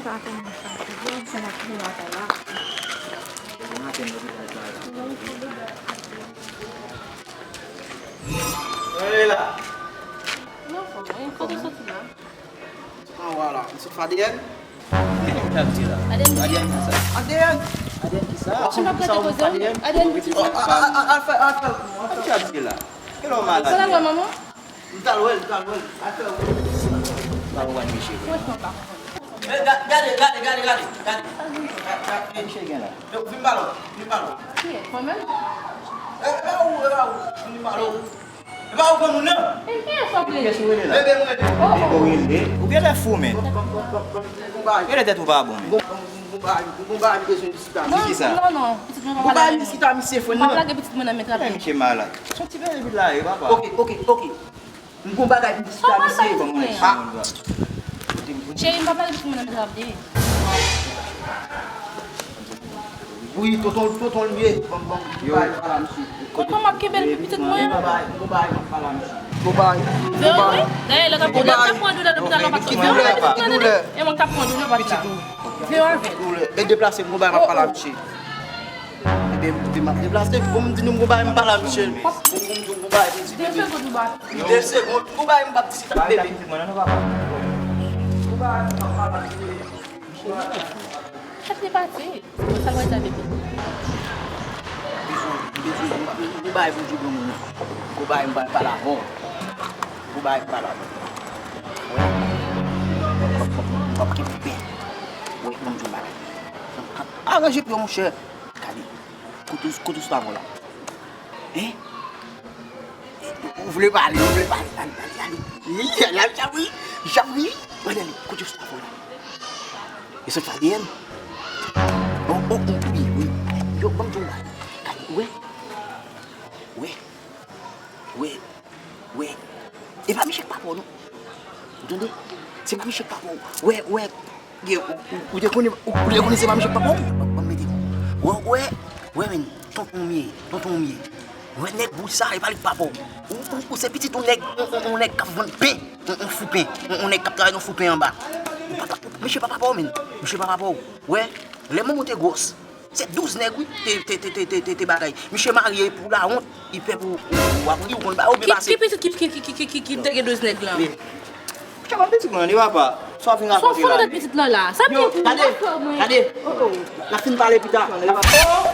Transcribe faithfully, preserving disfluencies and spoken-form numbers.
Sa kòmanse a fè byen, sa n ap fini lakay la. Bon maten, lopital sa la. Mwen la. Mwen anfòm wi. Kote w soti la? An, wala. M sot fè A D N. Kisa w ap di la? A D N. A D N kisa? A D N. A D N kisa? Ou konn kisa ou fè A D N? A D N ki ti sa? Al fè, al fè. Kisa w ap di la? Kèl ou malad? Ou t al wè manman? M t al wè l, m t al wè l. Al fè ou. Sa ou wè mesye vre. Franchman, pa konprann. Eh, ga-, gade, gade, gade, gade, gade. Sa misye gen la? Yo, vin pale, vin pale. Kiyès? Mwen menm? Eh, e pa ou, e pa ou. Vin pale. E pa ou granmoun nan? Men kiyès w ap rele? Kiyès ou rele la? Bebe, m rele. Oh, oh. Ou rele? Ou genlè fou, men. Genlè tèt ou pa bon, men. Gon bagay, gon bagay m bezwen diskite avè w. Di kisa? Non, non, pitit mwen pa pale avè misye. M ap lage pitit mwen nan men trape. Misye malad. Se yon ti bebe vit la ye, papa. Ok, ok, ok. M gon bagay pou m diskite avè misye. Papa, pa gen moun. Ah. Cheri, m p ap lage pitit mwen nan men trape. Wi, tonton, tonton l ye. Bon, bon, m bay pale a misye. Tonton m ap kenbe l pou pitit mwen. M bay, m bay, m pale a misye. M bay, m bay. Dayè, lè k ap pran doulè, lè k ap pran doulè, lòt pitit la pa soti. Ki doulè? Ki doulè? E mwen k ap pran doulè, lòt la. Doulè. Veye avè l. E deplase, m bay, m pale a misye. Bebe, bebe, m ap deplase. Bon, m di nou, m gon bagay, m pale a misye. Bon, bon, m di nou, m gon bagay pou di bebe. De segond, m gon bagay, m p ap di se ta bebe. M gon bagay, m p ap pale a misye. Chat li pati. Sa l wè sa, bebe? M bezwen, m bezwen, m gon bagay pou di granmoun nan. M gon bagay, m pral pale avè w. M gon bagay, m pale avè w. Wè. M p ap, m p ap, m p ap kenbe. Wè, ban m di w bagay. Aranje pye w, monchè. Gade, kote w, kote w sot avè w la? Hein? Ou vle pale, ou vle pale, ale, ale, ale. Wi, ale, ale, Japri, Japri. Gade, ale, kote w sot avè w la? E sot fè A D N? Oh, oh, oh, wi, wi. Yo, ban m di w bagay. Gade, wè. Wè. Wè. Wè. E pa misye k papa w, non. Ou tande? Se pa misye k papa w. Wè, wè. Gen, ou, ou, ou te konnen, ou, ou te konnen se pa misye k papa w? Ban m mete. Wè, wè, wè, men, tonton m ye, tonton m ye. Wè, nèg bouch sa, e pa li k papa w. Ou, ou, ou se pitit yon nèg, yon, yon, yon nèg k ap vann pen, yon, yon fou pen, yon, yon nèg k ap travay nan fou pen anba. Ou papa, ou, misye pa papa w, men. Misye pa papa w. Wè, lè manman w te gwòs, se douz nèg, wi, te, te, te bagay. Misye marye pou lawont, li pè pou, pou, pou, w ap ri, ou konn ba yo byen pase. Ki, ki pitit ki, ki, ki, ki, ki, ki te gen douz nèg lan? Wi. Chama pitit mwen, li papa. Sa w vin rakonte la? Sa w fè pitit lan la? Sa byen pou ou, frè mwen. Gade, gade. Oh, oh. N ap fin pale pita. Oh,